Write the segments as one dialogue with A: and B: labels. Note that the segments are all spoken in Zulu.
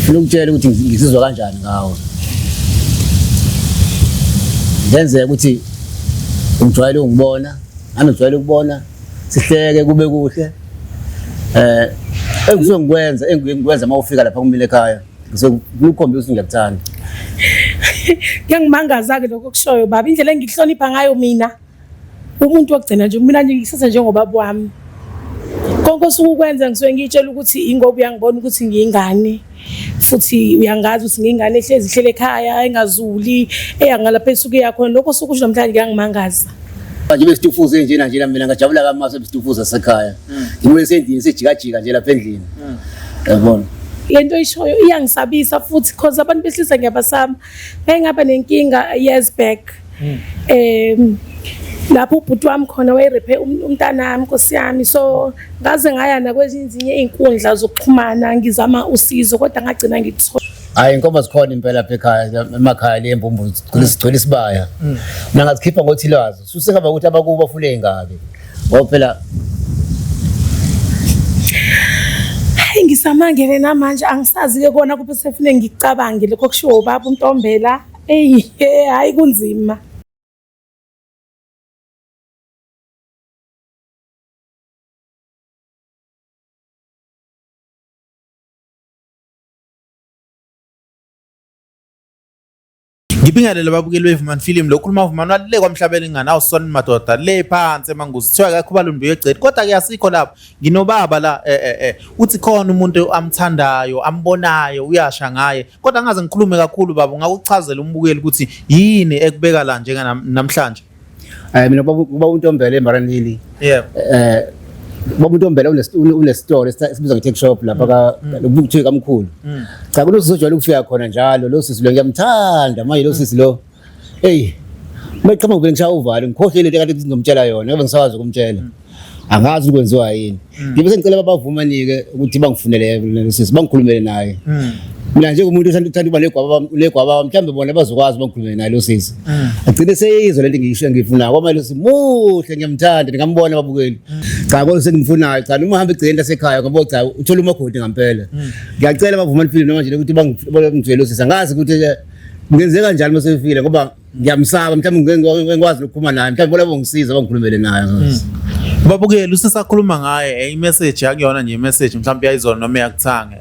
A: Ngifuna ukutshela ukuthi ngisizwa kanjani ngawe. Ngenzeka ukuthi ungijwayele ungibona, nami ngijwayele ukubona, sihleke kube kuhle. Eh engisuke ngikwenza engikwenza uma ufika lapha kumina ekhaya ngisuke ngikukhombisa ukuthi ngiyakuthanda.
B: Kuyangimangaza-ke lokho okushoyo baba, indlela engikuhlonipha ngayo mina. Umuntu wokugcina nje mina nje ngisese njengobaba wami. Konke osuke ukwenza ngisuke ngiyitshela ukuthi ingoba uyangibona ukuthi ngiyingane futhi uyangazi ukuthi ngiyingane ehlezi ihlele ekhaya engazuli eyangalapha esuke yakhona lokho osuke usho namhlanje kuyangimangaza.
A: Manje besitufuze njena njena mina ngajabula kamase besitufuza sekhaya. Ngibuye sendlini sejikajika nje lapha endlini. Yabona.
B: Le nto oyishoyo iyangisabisa futhi cause abantu besilisa ngiyabasaba. Ngake ngaba nenkinga years back. Lapho ubhuti wami khona wayerephe umntanami nkosi yami so ngaze ngaya nakwezinye iy'nkundla zokuxhumana ngizama usizo kodwa ngagcina ngithola.
A: Hayi inkomo zikhona impela lapha ekhaya emakhaya le mbumbu sigcwele isibaya. Mina ngazikhipha ngothi lwazo. Susengaba ukuthi abakubo bafune ingaki. Ngoba phela
B: Hayi ngisamangele namanje angisazi-ke kona kuphi sefune ngikucabange lokho kushiwo ubaba uNtombela. Eyi hayi kunzima.
C: Ngibingelele ababukeli beVumani Film lo khuluma Vumani walile kwamhlabela ingane awusona madoda le phansi emanguzi kuthiwa akekho ubalumbi uyegcedi kodwa ke asikho lapho nginobaba la eh eh eh uthi khona umuntu amthandayo ambonayo uyasha ngaye kodwa angaze ngikhulume kakhulu baba ungakuchazela umbukeli ukuthi yini ekubeka la njenga namhlanje.
A: Mina kuba uNtombela eMaranili.
C: Yebo.
A: Baba uNtombela unesitolo esibizwa nge-tech shop lapha ka kuthiwe kamkhulu. Cha kunosisi ojwayele ukufika khona njalo lo sisi lo ngiyamthanda manje lo sisi lo. Hey uma eqhamuka ngivele ngishaya uvalo ngikhohlwe lento ekade ngizomtshela yona ngoba ngisakwazi ukumtshela. Angazi ukwenziwa yini. Ngibe sengicela babavumanike ukuthi bangifunele lo sisi bangikhulumele naye. Mina njengomuntu othanda uthanda ukuba negwababa negwababa mhlawumbe bona bazokwazi bangikhulumele naye lo sisi. Agcine seyizwa lento engiyisho engiyifunayo ngoba lo sisi muhle ngiyamthanda ngingambona ababukeli. Cha kodwa sengimfunayo cha noma uhamba egcekeni lasekhaya ngoba cha uthola umakoti ngampela. Ngiyacela bavumani phile noma nje ukuthi bangizwele lo sisi angazi ukuthi ngenze kanjani uma sefikile ngoba ngiyamsaba mhlawumbe ngeke ngikwazi ukukhuluma naye mhlawumbe bona bongisiza bangikhulumele naye.
C: Babukeli usisakhuluma ngaye i-message akuyona nje i-message mhlawumbe yayizona noma yakuthange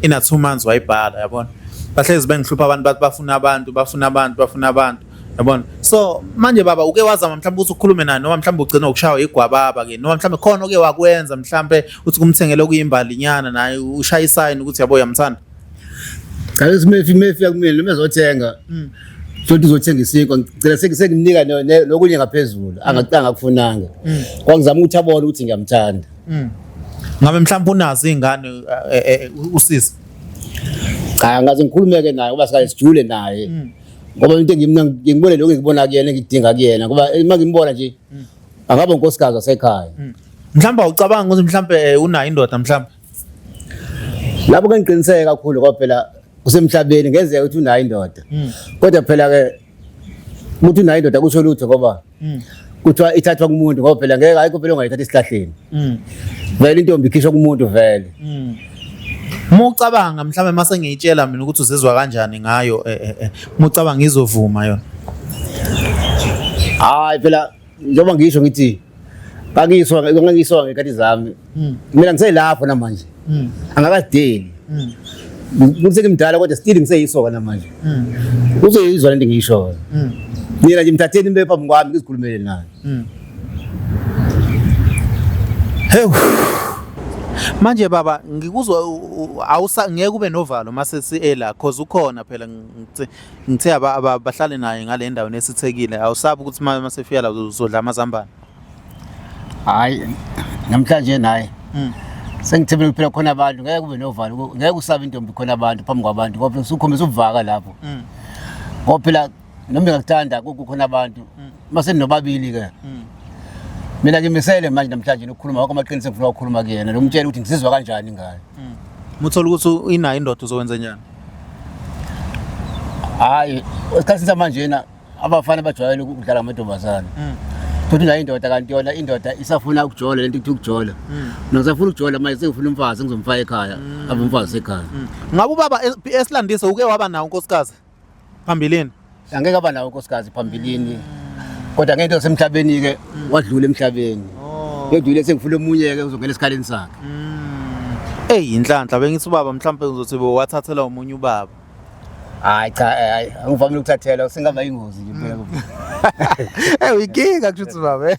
C: ina 2 months wayibhala yabona. Bahlezi bengihlupha abantu bathi bafuna abantu bafuna abantu bafuna abantu yabona. So manje baba uke wazama mhlawumbe ukuthi ukhulume naye noma mhlawumbe ugcina ukushaywa igwababa ke noma mhlawumbe khona oke wakwenza mhlawumbe uthi kumthengele okuyimbalinyana naye ushaya isayini ukuthi yabo uyamthanda.
A: Cha lethi mefika kumina noma ezothenga. Futhi uzothenga isinkwa ngicela sengimnika nokunye ngaphezulu angacanga akufunanga. Kwangizama ukuthi abone ukuthi ngiyamthanda.
C: Ngabe mhlawumbe unazo izingane usisi?
A: Cha ngaze ngikhulumeke naye ngoba sikaze sijule naye. Ngoba into engimna ngibone lokho engibona kuyena engidinga kuyena ngoba uma ngimbona nje angaba unkosikazi wasekhaya.
C: Mhlawumbe awucabanga ukuthi mhlawumbe unayo indoda mhlawumbe?
A: Lapho ke ngiqiniseke kakhulu ngoba phela kusemhlabeni ngenzeka ukuthi unayo indoda. Kodwa phela ke ukuthi unayo indoda kusho lutho ngoba kuthiwa ithathwa kumuntu ngoba phela ngeke ayikho phela ongayithatha esihlahleni. Vele intombi ikhishwa kumuntu vele.
C: Uma ucabanga mhlawumbe mase ngiyitshela mina ukuthi uzizwa kanjani ngayo uma ucabanga izovuma yona.
A: Hayi phela njengoba ngisho ngithi ngangiyiswa ngangiyiswa ngekhathi zami. Mina ngiselapho namanje. Angakadeli. Kuthi ngimdala kodwa still ngiseyisoka namanje. Uzoyizwa lento engiyishoyo. Mina nje mthatheni imbe phambi kwami ngizikhulumele naye.
C: Hewu. Manje baba ngikuzwa awusa ngeke ube novalo mase siela cause ukhona phela ngithe abahlale naye ngale ndawo nesithekile awusabi ukuthi mase fika la uzodla amazambane.
A: Hayi namhlanje naye. Sengithembele kuphela khona abantu ngeke kube novalo ngeke usabe intombi khona abantu phambi kwabantu ngoba usukhombisa ubuvaka lapho. Ngoba phela noma ngiyakuthanda kukhona abantu mase ninobabili ke. Mina ngimisele manje namhlanje nokukhuluma wonke amaqiniso engifuna ukukhuluma kuyena nokumtshela ukuthi ngizizwa kanjani ngaye.
C: Muthola ukuthi inayo indoda uzokwenza njani?
A: Hayi esikhathini samanje yena abafana bajwayele ukudlala ngamantombazane. Futhi nayo indoda kanti yona indoda isafuna ukujola lento ithi ukujola. Mina ngisafuna ukujola manje sengifuna umfazi ngizomfaka ekhaya. Abe umfazi ekhaya.
C: Ngabe ubaba esilandise uke waba nawo unkosikazi phambilini?
A: Angeke aba nawo unkosikazi phambilini. Kodwa ngento yasemhlabeni ke wadlula emhlabeni. Yedlule sengifuna omunye ke uzongena esikhaleni sakhe.
C: Eyi inhlanhla bengithi ubaba mhlawumbe ngizothi bowathathela omunye ubaba.
A: Hayi cha hayi angivamile ukuthathela singaba ingozi nje phela.
C: Eh uyinkinga kusho ukuthi baba. Eh.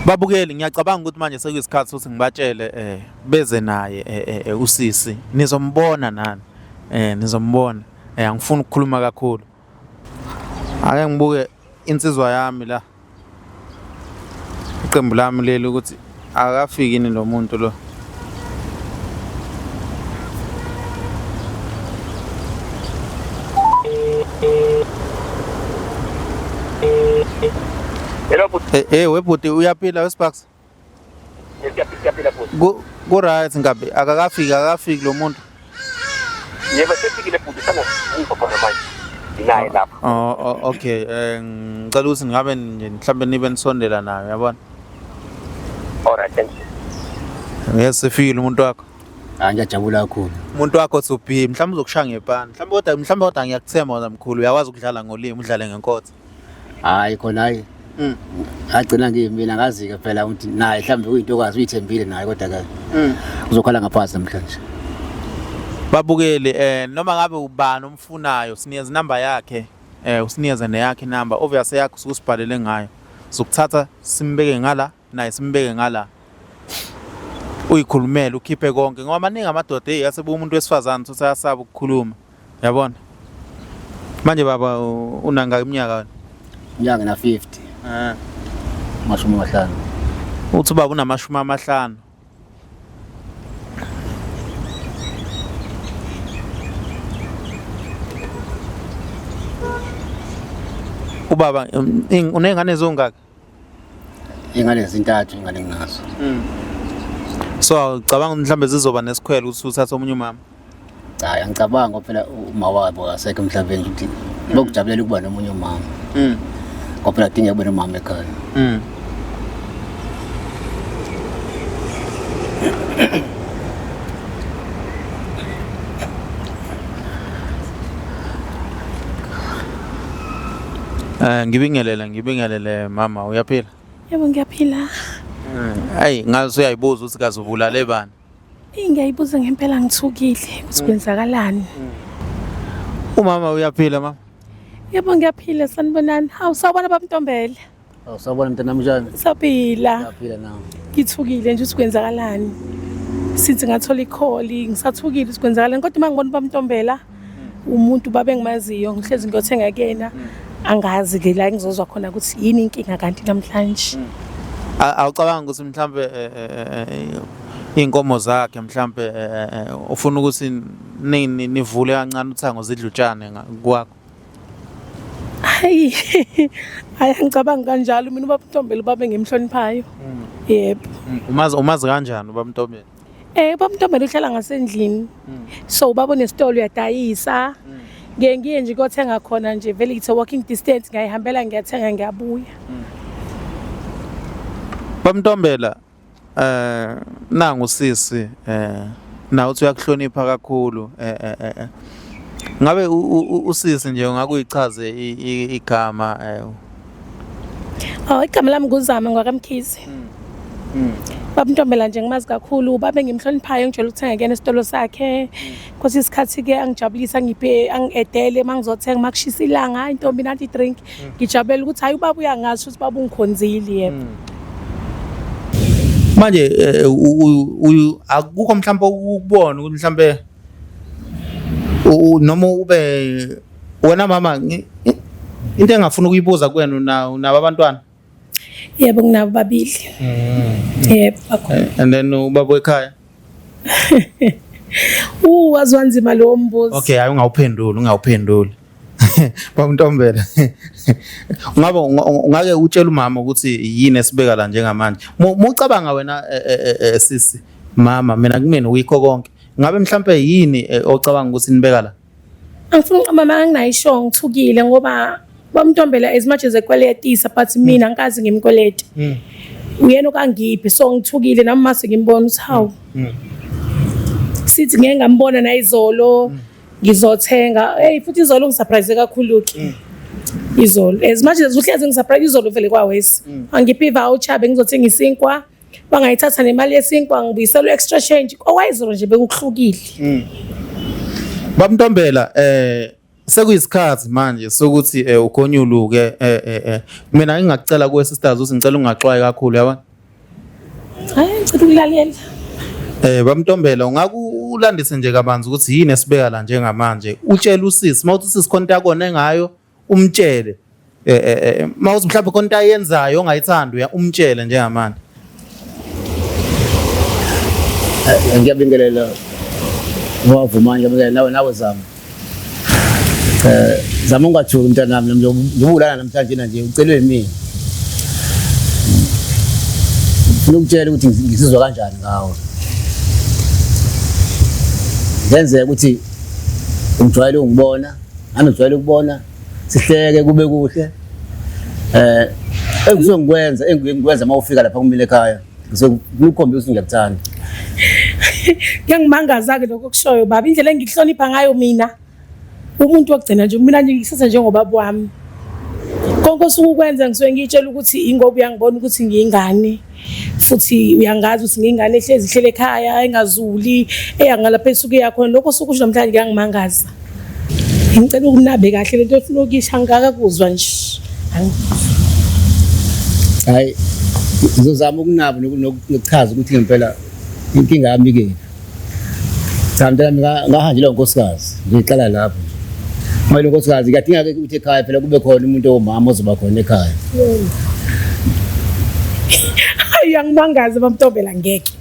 C: Babukeli ngiyacabanga ukuthi manje sekuyisikhathi sokuthi ngibatshele eh beze naye eh, eh, usisi. Nizombona nani? Eh nizombona. Eh angifuni ukukhuluma kakhulu. Ake ngibuke insizwa yami la. Iqembu lami leli ukuthi akafiki yini lo muntu lo.
D: Hello bhuti.
C: Eh hey, webhuti uyaphila weSparks?
D: Siyaphila bhuti.
C: Ku ku right ngabe akakafiki akakafiki lo muntu.
D: Yebo sefikile bhuti sangakufa khona manje. Nginaye lapha.
C: Oh, oh okay eh ngicela ukuthi ngabe nje mhlambe nibe nisondela nayo yabona.
D: All right thank you.
C: Yes sefikile umuntu wakho.
A: Hayi ngiyajabula kakhulu.
C: Umuntu wakho to be mhlawumbe uzokushaya ngepani. Mhlawumbe kodwa mhlawumbe kodwa ngiyakuthemba wena mkhulu uyakwazi ukudlala ngolimi udlale ngenkotha.
A: Hayi khona hayi. Agcina ngiyimina ngazi-ke phela ukuthi naye mhlawumbe uyintokazi uyithembile naye kodwa ke uzokhala ngaphansi namhlanje.
C: Babukeli eh noma ngabe ubani omfunayo sinikeza inamba yakhe eh usinikeze neyakhe inamba obviously yakho usuke usibhalele ngayo. Sokuthatha simbeke ngala naye simbeke ngala. Uyikhulumele ukhiphe konke ngoba maningi amadoda hey asebuka umuntu wesifazane uthi ayasaba ukukhuluma. Yabona? Manje baba unangaki iminyaka wena?
A: Iminyaka na 50.
C: Eh.
A: 50.
C: Uthi ubaba unamashumi amahlanu. Ubaba uney'ngane ezingaki?
A: Ingane zintathu ingane nginazo.
C: So cabanga mhlambe zizoba nesikhwele ukuthi uthathe omunye umama.
A: Cha angicabangi ngoba phela uma wabo akasekho emhlabeni ukuthi bokujabulela ukuba nomunye umama. Ngoba phela kudingeka kube nomama ekhaya.
C: Eh ngibingelele ngibingelele mama uyaphila?
B: Yebo ngiyaphila.
C: Ayi ngaze uyayibuza ukuthi kaze ubulale bani.
B: Eyi ngiyayibuza ngempela ngithukile ukuthi kwenzakalani.
C: Umama uyaphila mama?
B: Yebo ngiyaphila sanibonani. Hawu sawubona baba Ntombela.
A: Awu sawubona mntanami unjani?
B: Saphila.
A: Ngiyaphila nawe.
B: Ngithukile nje ukuthi kwenzakalani. Sithi ngathola ikholi ngisathukile ukuthi kwenzakalani kodwa uma ngibona ubaba Ntombela umuntu baba engimaziyo ngihlezi ngiyothenga kuyena angazi ke la engizozwa khona ukuthi yini inkinga kanti namhlanje.
C: Awucabanga ukuthi mhlambe eh, eh, eh, iy'nkomo zakhe mhlambe ufuna ukuthi nivule kancane uthango zidle utshani kwakho?
B: Hayi hayi angicabangi kanjalo mina ubaba Ntombela ubaba engimhloniphayo. Yebo.
C: Umazi umazi kanjani ubaba Ntombela?
B: Eh ubaba Ntombela uhlala ngasendlini. So ubaba unesitolo uyadayisa. Ngiye ngiye nje kothenga khona nje vele it's a walking distance ngiyayihambela ngiyathenga ngiyabuya.
C: Baba Ntombela eh nangu sisi eh nawe uthi uyakuhlonipha kakhulu eh eh eh, eh. Ngabe usisi nje ungakuyichaze igama eh
B: Oh igama lami nguZama ngwakaMkhize. Baba Ntombela nje ngimazi kakhulu ubaba engimhloniphayo ngijwayele ukuthenga kuyena esitolo sakhe. Kwesinye isikhathi ke angijabulisa angiphe angi-edele uma ngizothenga uma kushisa ilanga hayi ntombi nanti i-drink. Ngijabulela ukuthi hayi ubaba uyangazi ukuthi ubaba ungikhonzile yebo.
C: Manje eh, akukho mhlawumbe ukubona ukuthi mhlawumbe noma ube wena mama into engafuna ukuyibuza kuwena unabo abantwana?
B: Yebo nginabo babili. Yebo bakhona.
C: And then ubaba wekhaya?
B: Wazi wanzima lowo mbuzo.
C: Okay, hayi ungawuphenduli, ungawuphenduli. Baba Ntombela. Ungabe ungake utshele umama ukuthi yini esibeka la njengamanje. Mucabanga wena eh, eh, eh, sisi mama mina kumina uyikho konke. Ngabe mhlambe yini ocabanga ukuthi nibeka la?
B: Angifuni uqamba amanga anginayo isho ngithukile ngoba Bamntombela as much as ekweletisa but mina angikaze ngimkwelete. Uyena okangiphi so ngithukile nami mase ngimbona ukuthi hawu. Sithi ngeke ngambona nayizolo ngizothenga. Hey futhi izolo ngisurprise kakhulu ke. Izolo as much as uhlezi ngisurprise izolo vele kwawesi. Angiphi i-voucher bengizothenga isinkwa. Bangayithatha nemali yesinkwa ngibuyisela extra change. Okwayizolo nje bekuhlukile.
C: Babntombela sekuyisikhathi manje sokuthi ukhonyuluke mina ngingakucela kuwe sisters ukuthi ngicela ungaxwayi kakhulu yabona.
B: Hayi ngicela ukulalela.
C: Bamntombela ungakulandise nje kabanzi ukuthi yini esibeka la njengamanje. Utshele usisi mawuthi usisi khona into akone ngayo umtshele. Mawuthi mhlawumbe khona into ayenzayo ongayithandi uya umtshele njengamanje.
A: Ngiyabingelela wavuma ngiyabingelela nawe nawe Zama. Zama ungathuki mntanami njengoba ulana namhlanje nje ucelwe yimina. Ngifuna ukutshela ukuthi ngisizwa kanjani ngawe. Ngenzeka ukuthi ungijwayele ungibona, nami ngijwayele ukubona sihleke kube kuhle. Engisuke ngikwenza engikwenza uma ufika lapha kumina ekhaya ngisuke ngikukhombisa ukuthi ngiyakuthanda.
B: Kuyangimangaza-ke lokho okushoyo baba, indlela engikuhlonipha ngayo mina umuntu wokugcina nje mina nje ngikusese njengobaba wami. Konke osuke ukwenza ngisuke ngiyitshela ukuthi ingoba uyangibona ukuthi ngiyingane futhi uyangazi ukuthi ngiyingane ehlezi ihlele ekhaya engazuli eyangalapha esuke yakhona lokho osuke usho namhlanje kuyangimangaza. Ngicela ukunabe kahle lento ofuna ukuyisho angikakuzwa nje.
A: Hayi ngizozama ukunaba nokuchaza ukuthi ngempela inkinga yami ikephi. Cha mntanami ngahanjelwa unkosikazi ngiqala lapho. Manje lo nkosikazi kuyadingeka ukuthi ekhaya phela kube khona umuntu owumama ozoba khona ekhaya.
B: Hayi uyangimangaza bamntombela ngeke.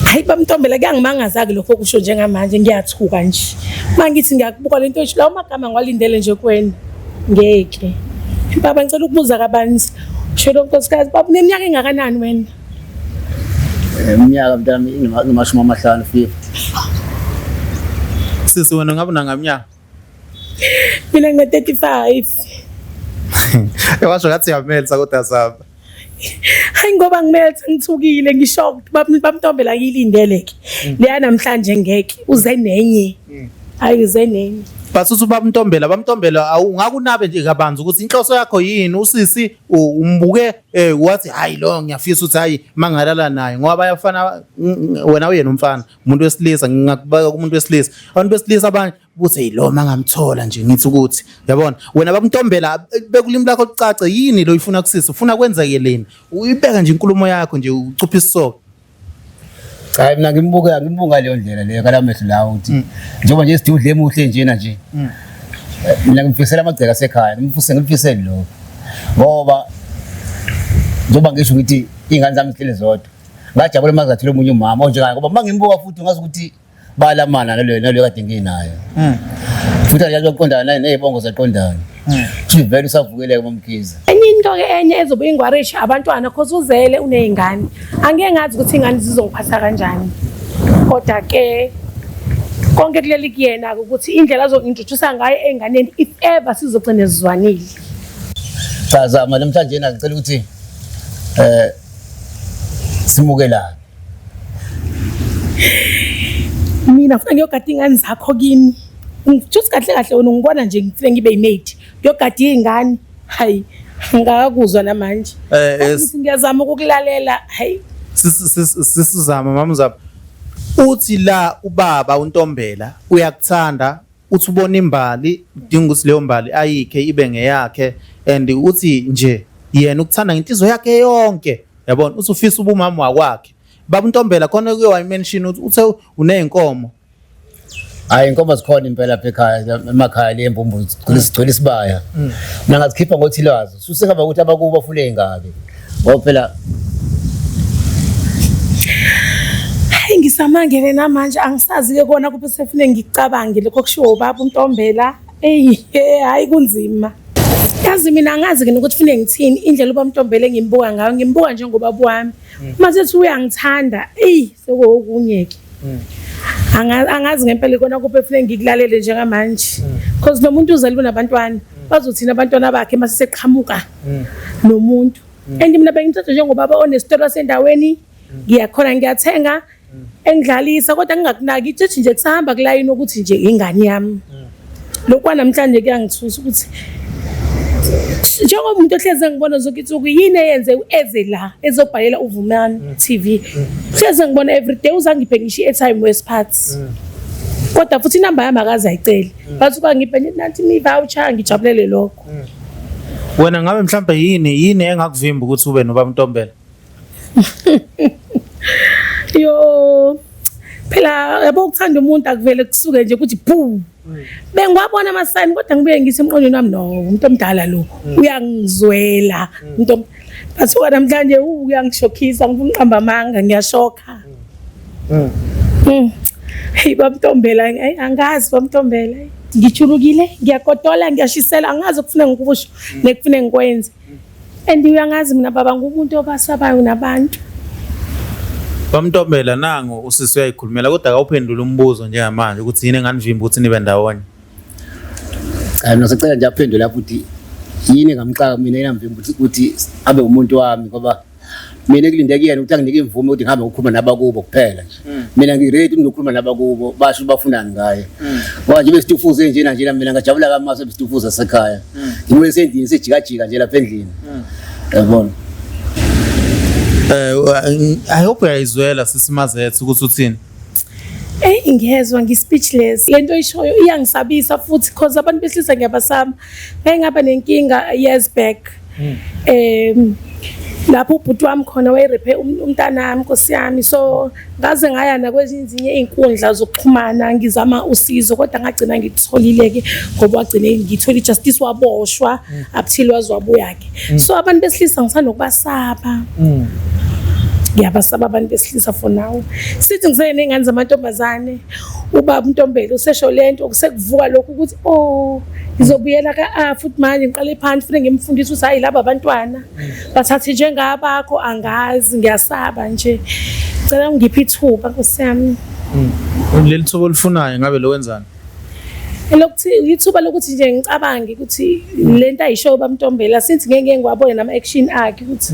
B: Hayi bamntombela kuyangimangaza-ke lokho okusho njengamanje ngiyathuka nje. Uma ngithi ngiyakubuka lento esho lawo magama ngiwalindele nje kuwena. Ngeke. Baba ngicela ukubuza kabanzi. Usho lo nkosikazi baba uneminyaka engakanani wena?
A: Iminyaka mntanami ingamashumi amahlanu, 50.
C: Sisi wena ngabe unangaminyaka?
B: Mina ngine-35.
C: Washo ngathi uyamelsa kodwa Zama.
B: Hayi ngoba ngimelsa ngithukile ngishocked bamntombela ngiyilindele ke. Leya namhlanje ngeke uze nenye. Hayi uze nenye.
C: But uthi bamntombela bamntombela awungakunabe nje kabanzi ukuthi inhloso yakho yini usisi umbuke wathi hayi lo ngiyafisa ukuthi hayi mangalala naye ngoba bayafana wena uyena umfana umuntu wesilisa ngingakubeka kumuntu wesilisa abantu besilisa abanye buthi lo mangamthola nje ngithi ukuthi yabona wena bamntombela bekulimi lakho licace yini lo ifuna kusisi ufuna kwenzekeleni uyibeka nje inkulumo yakho nje ucupha isisoko.
A: Cha mina ngimbuka ngimbuka leyo ndlela leyo kalamehlo lawo ukuthi njengoba nje isidudle emuhle njena nje. Mina ngimfisela amagceke asekhaya ngimfise ngimfisele lokho. Ngoba njengoba ngisho ukuthi iy'ngane zami zihleli zodwa. Ngajabula uma ngathola omunye umama onjengaye ngoba uma ngimbuka futhi ngazi ukuthi balamana naloyo naloyo kade nginayo. Futhi ayazoqondana naye nezibongo zaqondana. Futhi vele usavukeleka uMamkhize.
B: Enye into-ke enye ezobe ingwarisha abantwana cause uzele uney'ngane. Angeke ngazi ukuthi iy'ngane zizongiphatha kanjani. Kodwa-ke konke kuleli kuyena-ke ukuthi indlela azongi-introduce ngayo ey'nganeni if ever sizogcina sizwanile.
A: Cha Zama namhlanje ngicela ukuthi simukelane.
B: Mina ngifuna ngiyogada iy'ngane zakho kimi. Ngithuthi kahle kahle wena ungibona nje ngifike ngibe yi-maid. Ngiyogada iy'ngane. Hayi ngakakuzwa namanje. Ukuthi ngiyazama ukukulalela. Hayi
C: Sisizama mama Zama. Uthi la ubaba uNtombela uyakuthanda uthi ubona imbali udinga ukuthi leyo mbali ayikhe ibe ngeyakhe and uthi nje yena ukuthanda ngenhliziyo yakhe yonke yabona uthi ufisa ubumama wakwakhe. Baba uNtombela khona kuye wayimention ukuthi uthe uney'nkomo.
A: Hayi inkomo zikhona impela lapha ekhaya emakhaya le mbumbu sigcwele isibaya. Mina ngazikhipha ngothi lwazo. Susengaba ukuthi abakubo bafune ingaki. Ngoba phela
B: Hayi ngisamangele namanje angisazi-ke kona kuphi sefune ngikucabange lokho kushiwo ubaba uNtombela. Eyi hayi kunzima. Yazi mina angazi-ke nokuthi fune ngithini indlela ubaba uNtombela engimbuka ngayo ngimbuka njengobaba wami. Uma sethi uyangithanda eyi sekuwokunye-ke. Angazi ngempela ikona kuphi efune ngikulalele njengamanje. Cause lo muntu uzele unabantwana. Bazothina abantwana bakhe mase seqhamuka nomuntu. And mina bengimthatha njengobaba onesitolo sendaweni, ngiyakhona ngiyathenga engidlalisa kodwa ngingakunaki ithi nje kusahamba kulayini ukuthi nje ingane yami. Lokhu kwanamhlanje kuyangithusa ukuthi njengoba umuntu ohlezi engibona zonke insuku yini eyenze eze la ezobhalela uVumani TV. Hlezi ngibona everyday uzangiphe ngisho i-airtime wesiphathi. Kodwa futhi inamba yami akaze ayicele. Bathi ukangiphe nje nanti i-voucher ngijabulele lokho.
C: Wena ngabe mhlambe yini engakuvimba ukuthi ube nobaba Ntombela?
B: Yo phela yabo ukuthanda umuntu akuvele kusuke nje ukuthi bhu. Bengiwabona amasayini kodwa ngibuye ngithi emqondweni wami no umuntu omdala lo uyangizwela umuntu bathuka namhlanje uyangishokhisa ngifuna uqamba amanga ngiyashokha. Hey babNtombela angazi babNtombela ngijulukile ngiyagodola ngiyashisela angazi okufuna ngikusho nekufuna ngikwenze. And uyangazi mina baba ngumuntu obasabayo nabantu.
C: Bamntombela nangu usisi uyayikhulumela kodwa akawuphendula umbuzo njengamanje ukuthi yini enganivimba ukuthi nibe ndawonye.
A: Cha mina sicela nje aphendule lapho ukuthi yini engamxaka mina engamvimba ukuthi abe umuntu wami ngoba mina kulinde kuyena ukuthi anginike imvume ukuthi ngihambe ngokukhuluma nabakubo kuphela nje. Mina ngiready ukukhuluma nabakubo basho bafunani ngaye. Ngoba nje besitufuze njena njena mina ngajabula kamase besitufuza sekhaya. Ngimwe sendlini sejikajika nje lapha endlini. Yabona.
C: I hope uyayizwela sisimazethe ukuthi uthini.
B: Eyi ngiyezwa ngi-speechless. Le nto oyishoyo iyangisabisa futhi cause abantu besilisa ngiyabasaba. Ngake ngaba nenkinga years back. Lapho ubhuti wami khona wayerephe umntanami Nkosi yami, so ngaze ngaya nakwezinye iy'nkundla zokuxhumana ngizama usizo kodwa ngagcina ngikutholile-ke ngoba wagcine ngithole i-justice waboshwa up till waze wabuya-ke. So abantu besilisa ngisanokubasaba. Ngiyabasaba abantu besilisa for now. Sithi ngiseney'ngane zamantombazane, ubaba uNtombela usesho lento sekuvuka lokhu ukuthi oh ngizobuyela ka-A futhi manje ngiqale phansi futhi ngimfundise ukuthi hhayi laba abantwana bathathe njengabakho angazi ngiyasaba nje. Ngicela ungiphe ithuba Nkosi yami.
C: Leli thuba olifunayo ngabe lowenzani?
B: Elokuthi ithuba lokuthi nje ngicabange ukuthi lento ayishoyo bamntombela since ngeke ngeke ngiwabone nama-action akhe ukuthi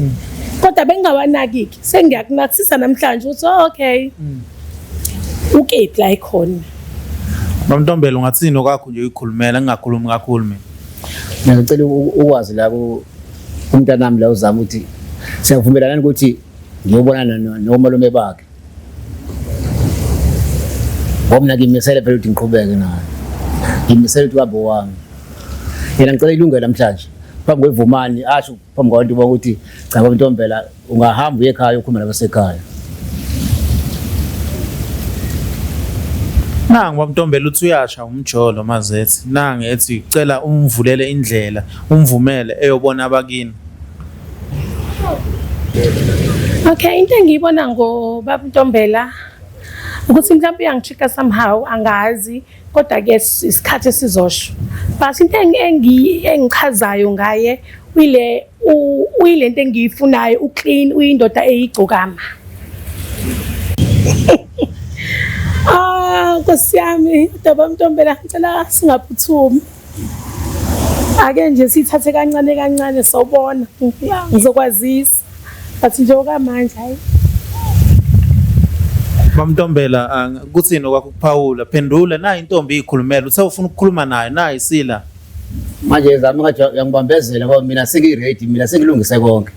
B: kodwa bengingawanaki-ke sengiyakunakisisa namhlanje ukuthi oh, okay ukephi la ekhona.
C: Bamntombela ungathini okwakho nje uyikhulumela ngingakhulumi kakhulu mina.
A: Mina ngicela ukwazi la kumntanami la uzama ukuthi siyavumelana ukuthi ngiyobonana nomalume bakhe. Ngoba mina ngimisele phela ukuthi ngiqhubeke naye. Ngimisele ukuthi uhambe wami. Yena ngicela ilungelo namhlanje phambi kwevumani asho phambi kwabantu bonke ukuthi cha baba Ntombela ungahamba uye ekhaya ukhulume nabasekhaya.
C: Nangu baba Ntombela uthi uyasha umjolo mazethi nangu ethi cela umvulele indlela umvumele eyobona abakini.
B: Okay, into engiyibona ngobaba Ntombela ukuthi mhlawumbe uyangitricka somehow angazi kodwa ke isikhathi esizosho. But into engichazayo ngaye uyile uyilento engiyifunayo uclean uyindoda eyigcokama. Ah, Nkosi yami, baba Ntombela ngicela singaphuthumi. Ake nje sithathe kancane kancane sobona ngizokwazisa. But nje okwamanje hayi.
C: Bamntombela kuthini okwakho ukuphawula phendula nayi intombi ikhulumela uthe ufuna ukukhuluma nayo nayi isila.
A: Manje zami ngathi uyangibambezela ngoba mina sengiready mina sengilungise konke.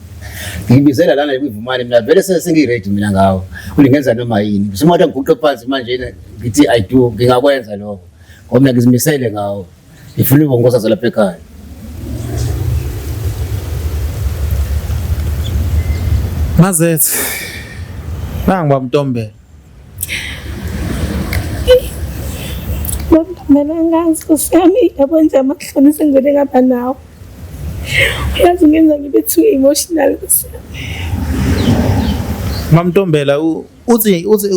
A: Ngibizela lana kwivumane mina vele sengiready mina ngawo. Ulingenza noma yini. Ngisho ngiguqe phansi manje ngithi I do ngingakwenza lokho. Ngoba mina ngizimisele ngawo. Ngifuna ukuba unkosazana lapha ekhaya.
C: Mazethe. Nangu baba Ntombela.
B: Baba Ntombela angazi Nkosi yami yabo nje amahloni sengivele ngaba nawo. Uyazi ungenza ngibe too emotional Nkosi yami.
C: Mama Ntombela uthi uthi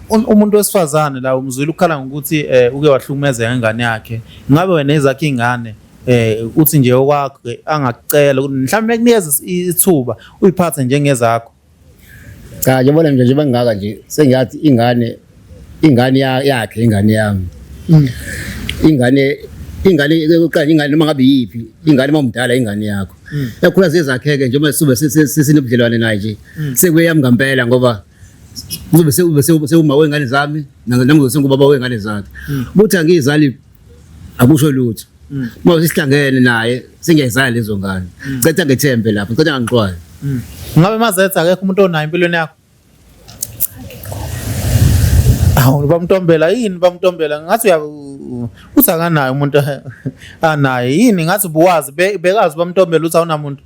C: umuntu wesifazane la umzwile ukhala ngokuthi uke wahlukumezeka ingane yakhe. Ngabe wena ezakhe ingane uthi nje okwakho angakucela ukuthi mhlawumbe ekunikeza ithuba uyiphathe njengezakho.
A: Cha ngibona nje njengoba ngingaka nje sengiyathi ingane yakhe ingane yami. Ingane Ingane yokuqala ingane noma ngabe yiphi ingane uma umdala ingane yakho. Yakhula zezakheke njengoba sube sesinobudlelwane naye nje. Sekuyami ngempela ngoba kuzobe sekube sewuma wengane zami nami ngizobe sengubaba wengane zakhe. Ukuthi angiyizali akusho lutho. Uma sesihlangene naye sengiyayizala lezo ngane. Cetha ngethembe lapho, cetha ngangixwaye.
C: Ngabe mazetha akekho umuntu onayo empilweni yakho? Awu bamntombela yini bamntombela ngathi uya uthi akanayo umuntu anaye yini ngathi ubuwazi bekazi bamntombela uthi awunamuntu.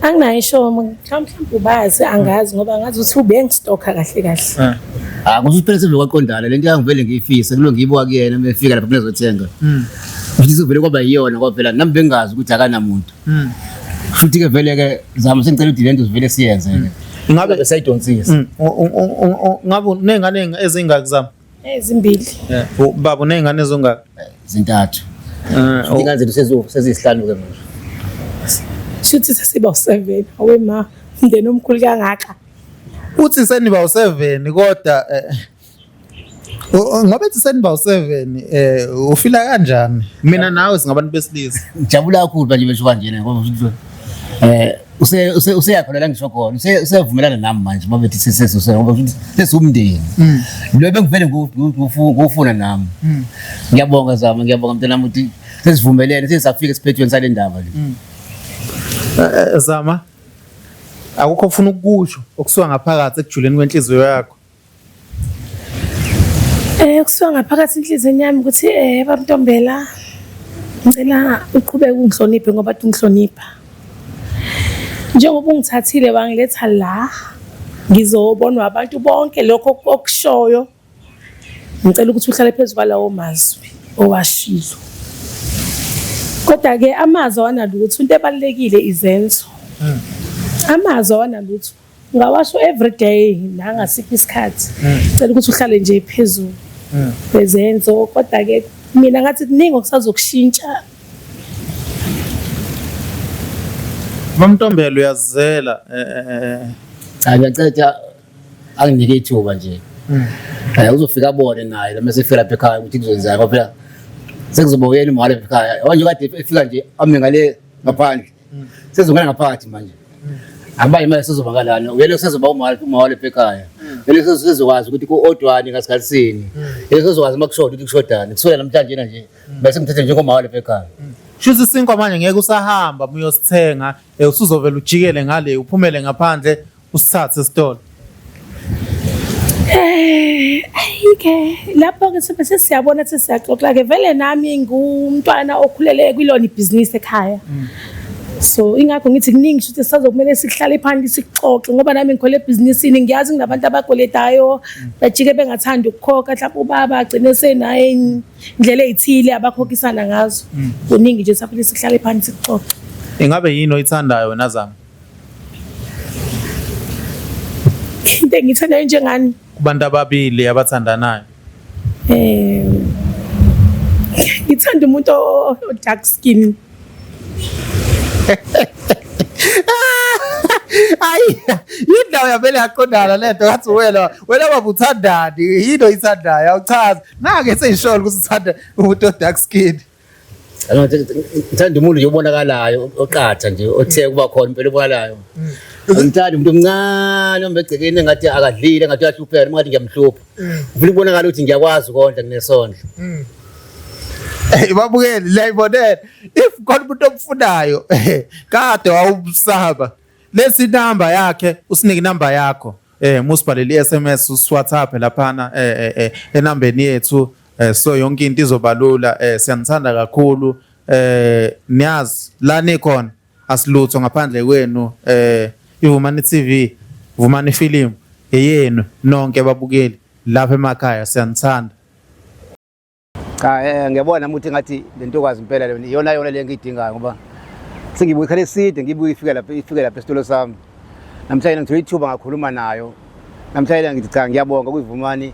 B: Anginayo isho mhlawumbe ubazi angazi ngoba ngazi ukuthi ubengistokha kahle kahle.
C: Eh.
A: Ah kusho phela sevele kwaqondana lento yangivele ngiyifise kulo ngiyibuka kuyena uma efika lapha kunezothenga. Futhi sivele kwaba yiyona ngoba phela nami bengazi ukuthi akanamuntu. Futhi ke vele ke zama sengicela ukuthi lento sivele siyenze ke.
C: Ngabe
A: sayidonsisa.
C: Ngabe uney'ngane ezingaki zami?
B: Ezimbili.
C: Baba uney'ngane ezingaki?
A: Zintathu. Ingane zethu seziyisihlanu ke manje.
B: Shuthi sesiba u7. Awe ma, umndeni omkhulu kangaka.
C: Uthi seniba u7 kodwa ngoba ethi seniba u7 ufila kanjani? Mina nawe singabantu besilisa.
A: Ngijabula kakhulu manje besho kanjena ngoba futhi eh use useyakhona la ngisho khona usevumelana nami manje babethi sesesuse ngoba futhi sesiwumndeni. Lo bengivele ngufuna nami. Ngiyabonga Zama, ngiyabonga mntanami ukuthi sesivumelene sesafika esiphethweni sale ndaba le.
C: Zama akukho ofuna ukukusho okusuka ngaphakathi ekujuleni kwenhliziyo yakho.
B: Kusuka ngaphakathi enhliziyweni yami ukuthi baMntombela ngicela uqhubeke ungihloniphe ngoba kade ungihlonipha. Njengoba ungithathile wangiletha la ngizobonwa abantu bonke lokho okushoyo. Ngicela ukuthi uhlale phezu kwalawo mazwi owashilo. Kodwa-ke amazwi awanalutho, into ebalulekile izenzo. Amazwi awanalutho. Ungawasho every day nangasiphi isikhathi. Cela ukuthi uhlale nje phezulu kwezenzo kodwa-ke mina ngathi kuningi okusazokushintsha.
C: Mamntombela uyazizela
A: Cha ngiyacela anginike ithuba nje. Uzofika abone naye noma esefika lapha ekhaya ukuthi kuzenzani ngoba phela sekuzoba uyena umhali lapha ekhaya. Manje kade efika nje ame ngale ngaphandle. Sezongena ngaphakathi manje. Abanye manje sezoba ngalana. Uyena sezoba umhali umhali lapha ekhaya. Uyena sezokwazi ukuthi ku-odwani ngasikhathi sini. Uyena sezokwazi uma kushoda ukuthi kushodani. Kusukela namhlanje nje bese ngithethe njengomhali lapha ekhaya.
C: Shuthi isinkwa manje ngeke usahamba uyosithenga usuzovela ujikele ngale uphumele ngaphandle usithathe esitolo.
B: Ayike lapho ke sibe sesiyabona ukuthi siyaxoxa ke vele nami ngumntwana okhulele kwilona ibhizinisi ekhaya. So ingakho ngithi kuningi shuthi sisazokumele sihlale phansi sikuxoxe ngoba nami ngikhole ebhizinisini ngiyazi nginabantu abakweletayo bajike bengathandi ukukhokha mhlawumbe ubaba agcine senaye indlela ey'thile abakhokhisana ngazo. Kuningi nje safanele sihlale phansi sikuxoxe.
C: Ingabe yini oyithandayo wena Zama?
B: Into engiyithandayo njengani?
C: Kubantu ababili abathandanayo.
B: Ngithanda umuntu o dark skin.
C: Ayi, indawo yavele yaqondana lento ngathi wena wena baba uthandani yini oyithandayo awuchazi nake seyisholo ukuthi uthanda umuntu o dark skin.
A: Ngithanda umuntu nje obonakalayo oqatha nje othe kuba khona impela obonakalayo. Ngithanda umuntu omncane omegcekeni engathi akadlile engathi uyahlupheka noma ngathi ngiyamhlupha. Ufuna ukubonakala ukuthi ngiyakwazi ukondla nginesondlo.
C: Hey babukeli la ibonela if khona umuntu omfunayo kade wawumsaba lesi number yakhe usinike inamba yakho musibhalele i-SMS usiWhatsApp laphana enambeni yethu so yonke into izobalula siyanithanda kakhulu niyazi la nikhona asilutho ngaphandle kwenu iVumani TV Vumani Film eyenu nonke babukeli lapha emakhaya siyanithanda.
A: Cha ngiyabona nami ukuthi ngathi le ntokazi impela le iyona yona le ngiyidingayo ngoba sengibuka isikhathi eside ngibuka ifike lapha ifike lapha esitolo sami. Namhlanje ngithola ithuba ngakhuluma nayo. Namhlanje ngithi cha ngiyabonga kuyivumani.